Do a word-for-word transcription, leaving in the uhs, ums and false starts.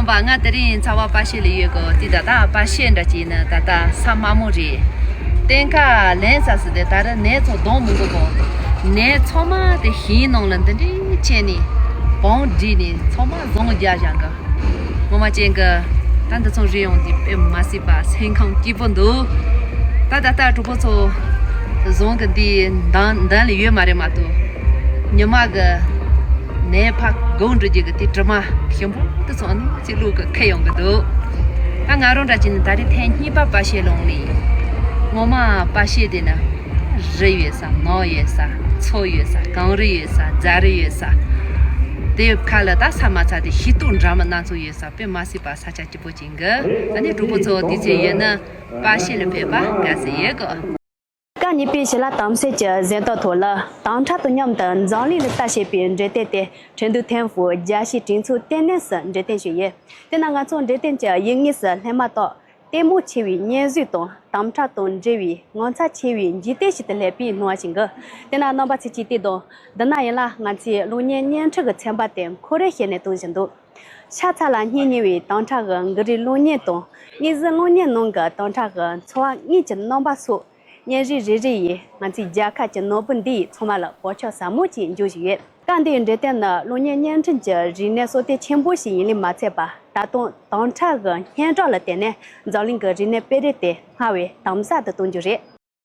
པ་ང་དེ་རིང་ཚ་བ་པ་ཤེ་ལ་ཡོད་གོ། དེ་ད་ལྟ་པ་ཤེ་འདྲ་ཅིག་ནི་ད་ལྟ་ས་དམའ་མོ་རེད། སྟེང་ཁ་ལན་ས་སི་དེ་ད་རེ་ནས་ཚོ་གདོང་མི་འདུག་གོ། ནས་ཚང་མ་དེ་ཤིང་ནང་ལ་འདི་འདྲའི་ཆེ་ནི་བང་བསྒྲིགས་ནི་ཚང་མ་བཟང་རྒྱག་བཞག་གི། ངོ་མ་ཅན་གི་ད་འདི་ཚོ་རི་ཡོང་དེ་དཔེ་མ་སྲིད་པ་སེམས་ཁམས་སྐྱིད་པོ་འདུག། ད་ད་ལྟ་གྲོགས་པོ་ཚོ་བཟང་གི་འདི་མདང་མདང་ལ་ཡོད་མ་རེད་མ་གཏོགས། ཉི་མ་གི་ནས་ཕ་གོང་འགྲོ་རྒྱུ་གི་དེ་དྲི་མ་ཞིམ་པོ་དེ་ཚོ་ཨ་ནི་ཅིག་བླུག་གི་ཁད་ཡོང་གི་འདུག། ད་ང་རང་འདྲ་ཅིག་ནི་ད་རེས་ཐེངས་གཉིས་པ་པ་ཤེ་ལོང་ནི། ངོ་མ་པ་ཤེ་དེ་ན་རི་ཡོད་ས་ནགས་ཡོད་ས་མཚོ་ཡོད་ས་གངས་རི་ཡོད་ས་རྫ་རི་ཡོད་ས། དེ་ཁ་ལ་ད་ས་མ་ཚ་དེ་ཤིང་ཏོག་འདྲ་མི་སྣ་ཚོ་ཡོད་ས་དཔེ་མ་སྲིད་པ་ས་ཆ་སྐྱིད་པོ་ཅིག་གི། ཨ་ནི་གྲོགས་པོ་ཚོ་དུས་ཚོད་ཡོད་ན་པ་ཤེ་ལ་ཕེབས་པ་དགའ་བསུ་ཡོད་གོ། སྐབས་གཉིས་པའི་ཞི་ལ་དམ་སེལ་གྱི་གཟེངས་རྟགས་ཐོག་ལ་དྭངས་ཁྲ་དང་མཉམ་དུ་འཛམ་གླིང་ལ་ལྟ་བྱེད་པའི་འབྲས་ལྡན་ཏེ་ཁྲིན་ཏུའུ་ཐེན་ཧྥུ་རྒྱལ་སྤྱིའི་གྲོས་ཚོགས་ལྟེ་གནས་སུ་འབྲས་ལྡན་ཞུས་ཡོད། དེས་ན་ང་ཚོ་འབྲས་ལྡན་གྱི་ཡུལ་དངོས་སུ་སླེབས་མ་ཐག་ལྟད་མོ་ཆེ་བའི་བརྙན་བཟོས་དང་དྭངས་ཁྲ་དང་འབྲེལ་བའི་ངོ་མཚར་ཆེ་བའི་འཇིག་རྟེན་ཞིག་ཏུ་སླེབས་པའི་སྣང་བ་ཞིག་འགོད། དེས་ན་རྣམ་པ་ཚོས་ཅིག་བལྟས་དང་། འདི་ན་ཡིན་ལ་ང་ཚོའི་གློག་བརྙན་བརྙན་འཕྲིན་གྱི་ཚན་པ་དེ་ཁོ་རེ་བཤད་ནས་གཏོང་བཞིན་འདུག། ཤ་ཚ་ལ་སྙིང་ཉེ་བའི་དྭངས་ཁྲ་གི་འགུལ་རིས་གློག་བརྙན་དང་། དངོས་གཟུགས་གློག་བརྙན་ནང་གི་དྭངས་ཁྲ་གི་འཚོ་བ་དངོས་ཀྱི་རྣམ་པ་སོགས། བརྙན་རིས་རེ་རེ་ཡིས་ང་ཚོའི་རྒྱལ་ཁབ་ཀྱི་ནོར་བུ་འདི་ཡི་ཚང་མ་ལ་བག་ཆགས་ཟབ་མོ་ཅིག་འཇོག་བཞིན་ཡོད། སྐབས་འདིའི་འབྲས་ལྡན་ནི་གློག་བརྙན་བརྙན་འཕྲིན་གྱི་རིག་གནས་གསོ་སྟེགས་ཆེན་པོ་ཞིག་ཡིན་ལུགས་མ་ཚད་པར། ད་དུང་དྭངས་ཁྲ་གི་སྙན་གྲགས་ལ་བརྟེན་ནས་འཛམ་གླིང་གི་རིག་གནས་སྤེལ་རེས་དེ་སྔར་བས་དམ་ཟབ་ཏུ་གཏོང་རྒྱུ་རེད།